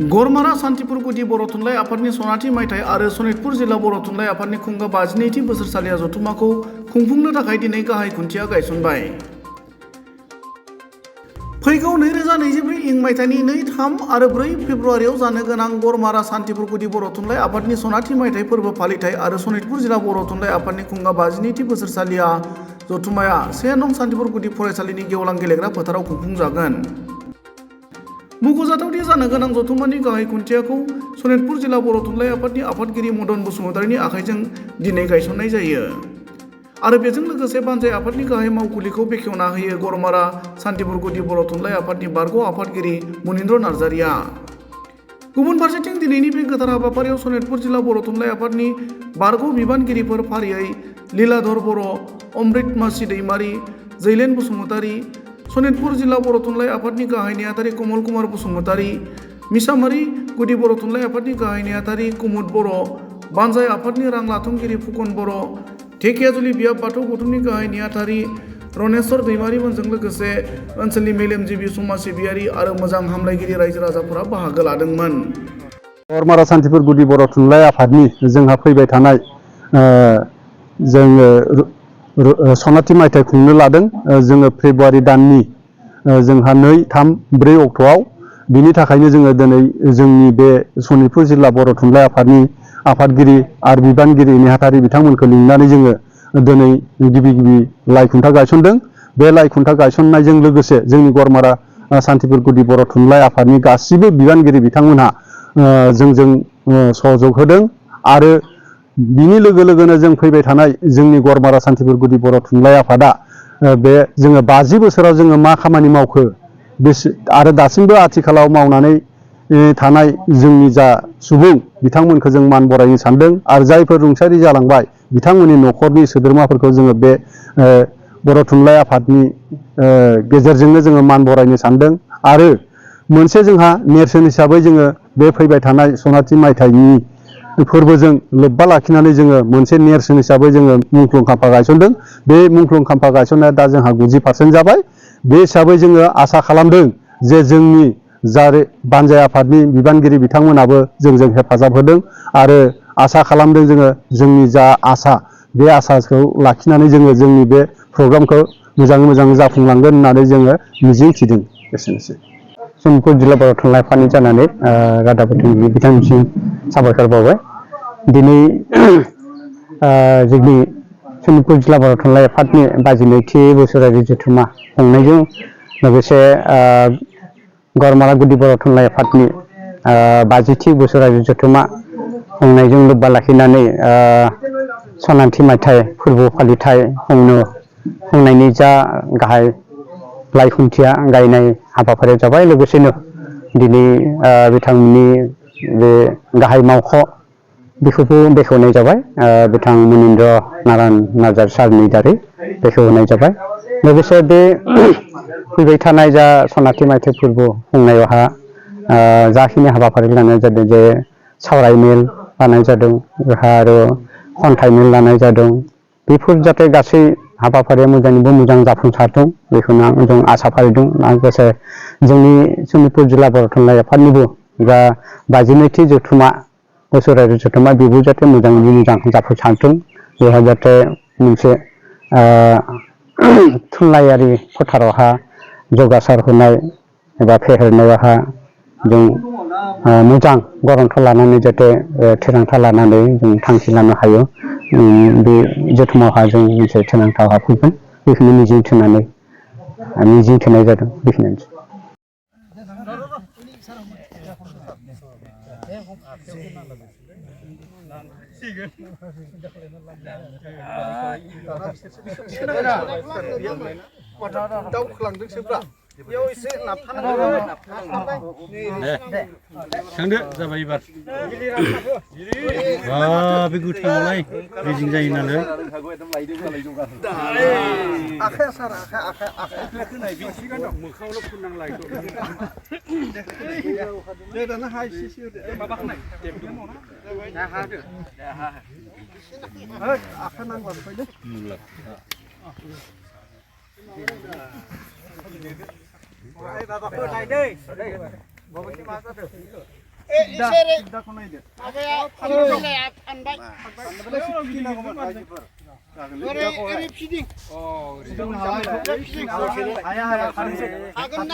गरमारा सान्तिपुर गुदि बर' थुनलाइ आफादनि सनाथि मायथाइ आरो सनितपुर जिल्ला बर' थुनलाइ आफादनि खुंगा 52थि बोसोरसालिया जथुम्माखौ खुंफुंनो थाखाय दिनै गाहाय खुन्थिया गायसनबाय। फैगौ 2024 इं मायथाइनि 2, 3 आरो 4 फेब्रुवारियाव जानो गोनां गरमारा सान्तिपुर गुदि बर' थुनलाइ आफादनि सनाथि मायथाइ फोरबो फालिथाइ आरो सनितपुर जिल्ला बर' थुनलाइ आफादनि खुंगा 52थि बोसोरसालिया जथुम्माया 1 नं सान्तिपुर गुदि फरायसालिनि गेवलां गेलेग्रा फोथाराव खुंफुंजागोन। मख'जाथावदि जानो गोनां जथुम्मानि गाहाय खुन्थियाखौ सनितपुर जिल्ला बर' थुनलाइ आफादनि आफादगिरि मदन बसुमतारीनि आखाइजों दिनै गायसननाय जायो आरो बेजों लोगोसे बानजाय आफादनि गाहाय मावखुलिखौ बेखेवना होयो गरमारा सान्तिपुर गुदि बर' थुनलाइ आफादनि बारग' आफादगिरि मनिन्द्र नार्जारिया। गुबुन फारसेथिं दिनैनि बे गोथार हाबाफारियाव सनितपुर जिल्ला बर' थुनलाइ आफादनि बारग' बिबानगिरिफोर फारियै लीलाधर बर', अमृत मासि दैमारि, जैलेन बसुमतारी, सनितपुर जिल्ला बर' थुनलाइ आफादनि गाहाय नेहाथारि कमल कुमार बसुमतारी, मिसामारि गुदि बर' थुनलाइ आफादनि गाहाय नेहाथारि कुमुद बर', बानजाय आफादनि रां लाथुमगिरि फुकन बर', धेकियाजुलि बियाब बाथौ गौथुमनि गाहाय नेहाथारि रनेस्वर दैमारिमोनजों लोगोसे ओनसोलनि मेलेमजिबि समाज सिबियारि आरो मोजां हामलायगिरि रायजो राजाफोरा बाहागो लादोंमोन। गरमारा सान्तिपुर गुदि बर' थुनलाइ आफादनि जोंहा फैबाय थानाय जोङो सनाथि मायथाइ खुंनो लादों। जोङो फेब्रुवारि दाननि जोंहा 2, 3, 4 अक्ट'आव बिनि थाखायनो जोङो दिनै जोंनि बे सनितपुर जिल्ला बर' थुनलाइ आफादनि आफादगिरि आरो बिबानगिरि नेहाथारि बिथांमोनखौ लिंनानै जोङो दिनै गिबि लाइ खुन्था गायसनदों। बे लाइ खुन्था गायसननायजों लोगोसे जोंनि गरमारा सान्तिपुर गुदि बर' थुनलाइ आफादनि गासिबो बिबानगिरि बिथांमोनहा जोंजों सहयोग होदों आरो बिनि लोगो लोगोनो जों फैबाय थानाय जोंनि गरमारा सान्तिपुर गुदि बर' थुनलाइ आफादा बे जोङो 50 बोसोराव जोङो मा खामानि मावखो आरो दासिमबो आथिखालाव मावनानै थानाय जोंनि जा सुबुं बिथांमोनखौ जों मान बरायनो सानदों आरो जायफोर रुंसारि जालांबाय बिथांमोननि न'खरनि सोद्रोमाफोरखौ जोङो बे बर' थुनलाइ आफादनि गेजेरजोंनो जोङो मान बरायनो सानदों आरो मोनसे जोंहा नेरसोन हिसाबै जोङो बे फैबाय थानाय सनाथि मायथाइनि फोरबोजों लोब्बा लाखिनानै जोङो मोनसे नेरसोन हिसाबै जोङो मुंख्लं खाम्फा गायसनदों। बे मुंख्लं खाम्फा गायसननाया दा जोंहा 90% जाबाय। बे हिसाबै जोङो आसा खालामदों जे जोंनि जा बानजाय आफादनि बिबानगिरि बिथांमोनाबो जोंजों हेफाजाब होदों आरो आसा खालामदों जोङो जोंनि जा आसा बे आसाखौ लाखिनानै जोङो जोंनि बे प्रग्रामखौ मोजाङै मोजां जाफुंलांगोन होननानै जोङो मिजिं थिदों। एसेनोसै। सनितपुर जिल्ला बर' थुनलाइ आफादनि जानानै रादाब बुथुमगिरि बिथांनिसिम साबायखर बावबाय। दिनै जोंनि सनितपुर जिल्ला बर' थुनलाइ आफादनि 52थि बोसोरारि जथुम्मा खुंनायजों लोगोसे गरमारा गुदि बर' थुनलाइ आफादनि 50थि बोसोरारि जथुम्मा खुंनायजों लोब्बा लाखिनानै सनाथि मायथाइ फोरबो फालिथाय खुंनायनि जा गाहाय लाइ खुन्थिया गायनाय हाबाफारिया जाबाय। लोगोसेनो दिनै बिथांमोननि बे गाहाय मावख' बेखौबो बेखेवनाय जाबाय। बिथां मनिन्द्र नारायण नार्जार सारनि दारै बेखेवनाय जाबाय। लोगोसे बे फैबाय थानाय जा सनाथि मायथाइ फोरबो खुंनायावहा जाखिनि हाबाफारि लानाय जादों जे सावराय मेल लानाय जादों आरो खन्थाइ मेल लानाय जादों। बेफोर जाहाथे गासै हाबाफारिया मोजाङैनो मोजां जाफुंसारथों बेखौनो जों आसा फारिदों। लोगोसे जोंनि सनितपुर जिल्ला बर' थुनलाइ आफादनिबो जा 52थि जथुम्मा बोसोरारि जथुम्मा बेबो जाहाथे मोजाङैनो मोजां जाफुंसारथों। बेवहाय जाहाथे मोनसे थुनलाइयारि फोथारावहा जौगासार होनाय एबा फेहेरनायावहा जों मोजां गरन्थ लानानै जाहाथे थिरांथा लानानै जों थांखि लानो हायो। बे जथुम्मायावहा जों मोनसे थिरांथा फैगोन बेखौनो मिजिं थिनाय जादों। बेखिनियानोसै। थांदो जाबाय एबार बे गोथाङावलाय रेजिं जायो नालाय आखाया सार आखाय खोनाय बे मोखाङावल' फुननांलाय दे दाना हा एसे होदो माबा खोनाय हादो आखाय नांगौ फैदो बाबाखौ नायदै बाबाखौ मा जादों सिद्दाखौ नायदो हाया हागोन